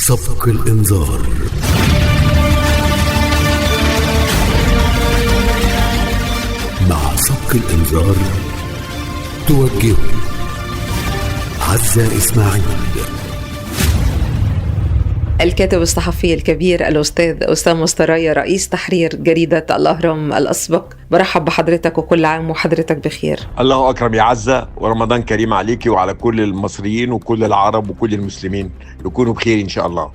سبق الإنذار. مع سبق الإنذار توجهه عزة إسماعيل. الكاتب الصحفي الكبير الأستاذ أسامة السرايا، رئيس تحرير جريدة الأهرام الأسبق، برحب بحضرتك وكل عام وحضرتك بخير. الله أكرم يا عزة، ورمضان كريم عليكي وعلى كل المصريين وكل العرب وكل المسلمين، يكونوا بخير إن شاء الله.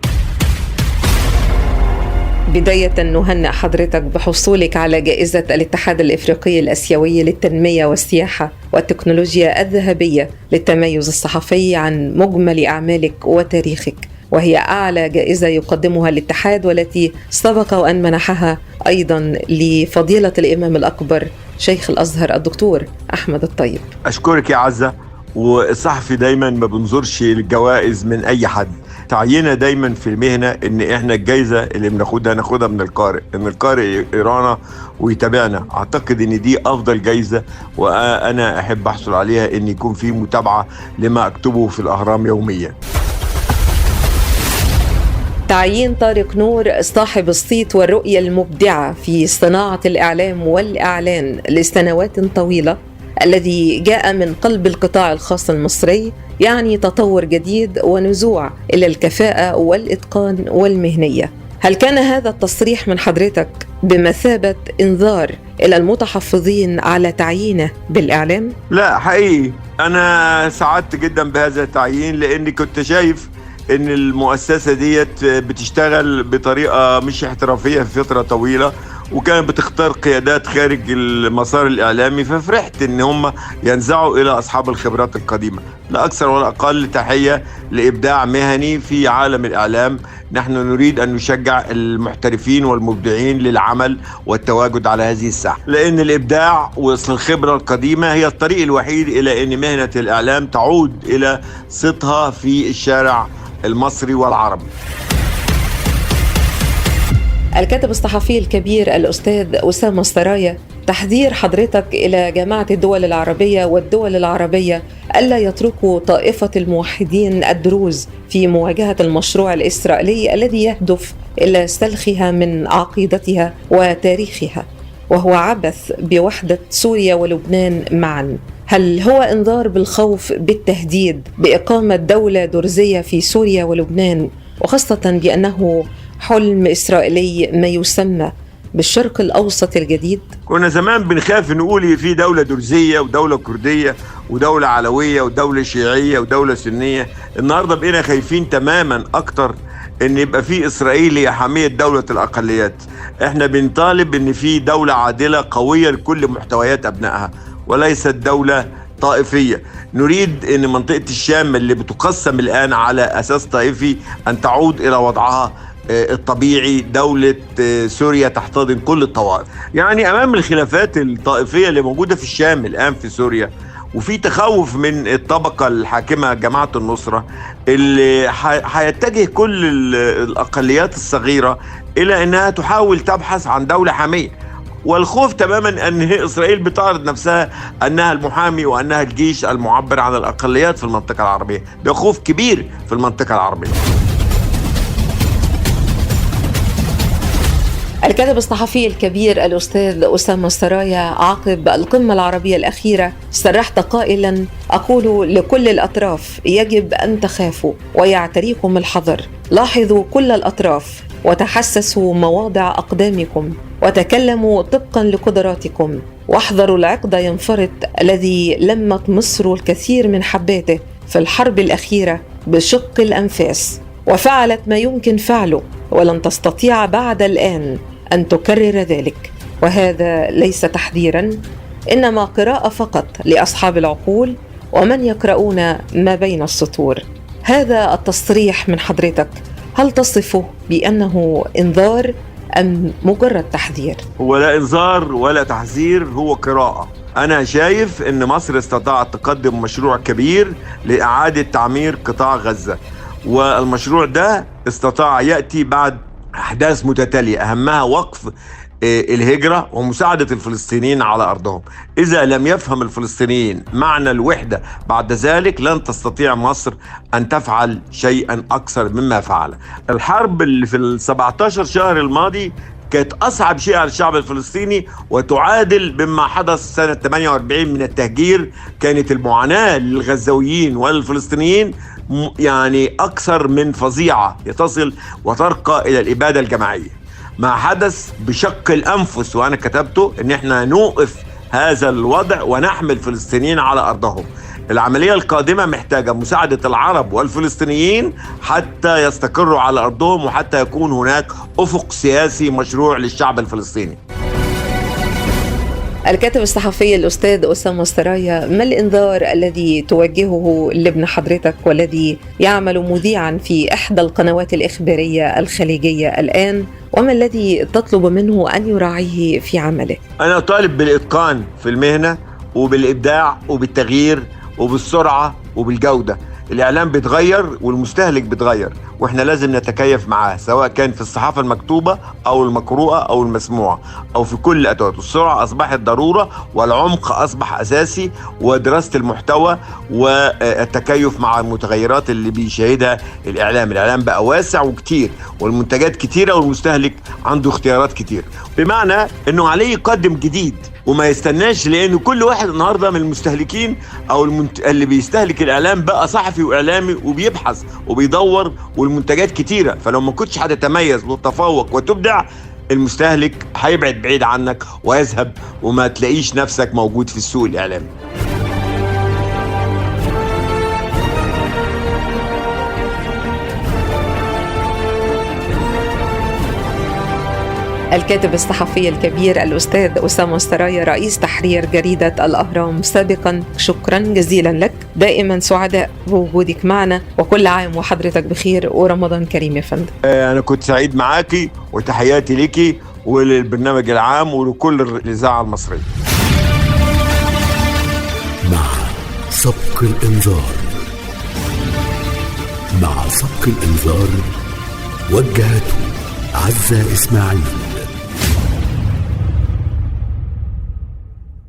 بداية نهنئ حضرتك بحصولك على جائزة الاتحاد الإفريقي الآسيوي للتنمية والسياحة والتكنولوجيا الذهبية للتميز الصحفي عن مجمل أعمالك وتاريخك، وهي أعلى جائزة يقدمها الاتحاد، والتي سبق وأن منحها أيضا لفضيلة الإمام الأكبر شيخ الأزهر الدكتور أحمد الطيب. أشكرك يا عزة. والصحفي دايما ما بنظرش الجوائز من أي حد، تعيينا دايما في المهنة إن إحنا الجائزة اللي ناخدها من القارئ، إن القارئ يقرانا ويتابعنا. أعتقد إن دي أفضل جائزة، وأنا أحب أحصل عليها إن يكون في متابعة لما أكتبه في الأهرام يوميا. تعيين طارق نور صاحب الصيت والرؤية المبدعة في صناعة الإعلام والإعلان لسنوات طويلة، الذي جاء من قلب القطاع الخاص المصري، يعني تطور جديد ونزوع إلى الكفاءة والإتقان والمهنية. هل كان هذا التصريح من حضرتك بمثابة إنذار إلى المتحفظين على تعيينه بالإعلام؟ لا، حقيقي أنا سعدت جدا بهذا التعيين، لأني كنت شايف ان المؤسسة ديت بتشتغل بطريقة مش احترافية في فترة طويلة، وكانت بتختار قيادات خارج المسار الإعلامي، ففرحت ان هم ينزعوا الى اصحاب الخبرات القديمة. لا اكثر ولا اقل. تحية لابداع مهني في عالم الاعلام. نحن نريد ان نشجع المحترفين والمبدعين للعمل والتواجد على هذه الساحة، لان الابداع واصل الخبرة القديمة هي الطريق الوحيد الى ان مهنة الاعلام تعود الى صيتها في الشارع المصري والعربي. الكاتب الصحفي الكبير الأستاذ أسامة السرايا، تحذير حضرتك إلى جماعة الدول العربية والدول العربية ألا يتركوا طائفة الموحدين الدروز في مواجهة المشروع الإسرائيلي الذي يهدف إلى سلخها من عقيدتها وتاريخها، وهو عبث بوحدة سوريا ولبنان معا. هل هو إنذار بالخوف بالتهديد بإقامة دولة درزية في سوريا ولبنان، وخاصة بأنه حلم إسرائيلي ما يسمى بالشرق الأوسط الجديد؟ كنا زمان بنخاف نقول في دولة درزية ودولة كردية ودولة علوية ودولة شيعية ودولة سنية. النهاردة بقينا خايفين تماما أكتر ان يبقى في اسرائيل هي حامية دولة الاقليات. احنا بنطالب ان في دولة عادلة قوية لكل محتويات ابنائها، وليست دولة طائفية. نريد ان منطقة الشام اللي بتقسم الان على اساس طائفي ان تعود الى وضعها الطبيعي، دولة سوريا تحتضن كل الطوائف. يعني امام الخلافات الطائفية اللي موجودة في الشام الان في سوريا، وفي تخوف من الطبقة الحاكمة جماعة النصرة اللي هيتجه كل الأقليات الصغيرة إلى أنها تحاول تبحث عن دولة حامية، والخوف تماما أن إسرائيل بتعرض نفسها أنها المحامي وأنها الجيش المعبر عن الأقليات في المنطقة العربية. ده خوف كبير في المنطقة العربية. الكاتب الصحفي الكبير الأستاذ أسامة السرايا، عقب القمة العربية الأخيرة صرحت قائلا: أقول لكل الأطراف يجب أن تخافوا ويعتريكم الحذر، لاحظوا كل الأطراف وتحسسوا مواضع أقدامكم وتكلموا طبقا لقدراتكم، واحذروا العقد ينفرط الذي لمت مصر الكثير من حباته في الحرب الأخيرة بشق الأنفاس، وفعلت ما يمكن فعله ولن تستطيع بعد الآن أن تكرر ذلك. وهذا ليس تحذيرا، إنما قراءة فقط لأصحاب العقول ومن يقرؤون ما بين السطور. هذا التصريح من حضرتك هل تصفه بأنه إنذار أم مجرد تحذير؟ هو لا إنذار ولا تحذير، هو قراءة. أنا شايف أن مصر استطاعت تقدم مشروع كبير لإعادة تعمير قطاع غزة، والمشروع ده استطاع يأتي بعد أحداث متتالية أهمها وقف الهجرة ومساعدة الفلسطينيين على أرضهم. إذا لم يفهم الفلسطينيين معنى الوحدة بعد ذلك لن تستطيع مصر أن تفعل شيئا أكثر مما فعل. الحرب اللي في 17 شهر الماضي كانت أصعب شيء على الشعب الفلسطيني، وتعادل بما حدث سنة 48 من التهجير. كانت المعاناة للغزاويين والفلسطينيين يعني أكثر من فظيعة، تصل وترقى إلى الإبادة الجماعية. ما حدث بشق الأنفس وأنا كتبته إن إحنا نوقف هذا الوضع ونحمل الفلسطينيين على أرضهم. العملية القادمة محتاجة مساعدة العرب والفلسطينيين حتى يستقروا على أرضهم، وحتى يكون هناك أفق سياسي مشروع للشعب الفلسطيني. الكاتب الصحفي الأستاذ أسامة السرايا، ما الإنذار الذي توجهه لابن حضرتك والذي يعمل مذيعا في إحدى القنوات الإخبارية الخليجية الآن، وما الذي تطلب منه أن يراعيه في عمله؟ أنا طالب بالإتقان في المهنة وبالإبداع وبالتغيير وبالسرعة وبالجودة. الإعلام بيتغير والمستهلك بيتغير، وإحنا لازم نتكيف معاه، سواء كان في الصحافة المكتوبة أو المقروءة أو المسموعة أو في كل الأدوات. السرعة أصبحت ضرورة، والعمق أصبح أساسي، ودراسة المحتوى والتكيف مع المتغيرات اللي بيشاهدها الإعلام. الإعلام بقى واسع وكتير، والمنتجات كتيرة، والمستهلك عنده اختيارات كتير، بمعنى إنه عليه يقدم جديد وما يستناش، لأنه كل واحد النهاردة من المستهلكين أو اللي بيستهلك الإعلام بقى صحفي وإعلامي وبيبحث وبيدور، والمنتجات كتيرة. فلو ما كنتش هتتميز وتتفوق وتبدع، المستهلك هيبعد بعيد عنك ويذهب، وما تلاقيش نفسك موجود في السوق الإعلامي. الكاتب الصحفي الكبير الأستاذ أسامة السرايا، رئيس تحرير جريدة الأهرام سابقا، شكرا جزيلا لك. دائما سعداء بوجودك معنا، وكل عام وحضرتك بخير ورمضان كريم يا فندم. أنا كنت سعيد معاكي، وتحياتي ليكي وللبرنامج العام ولكل الإذاعة المصرية. مع سبق الإنذار. مع سبق الإنذار وجهت عزة إسماعيل.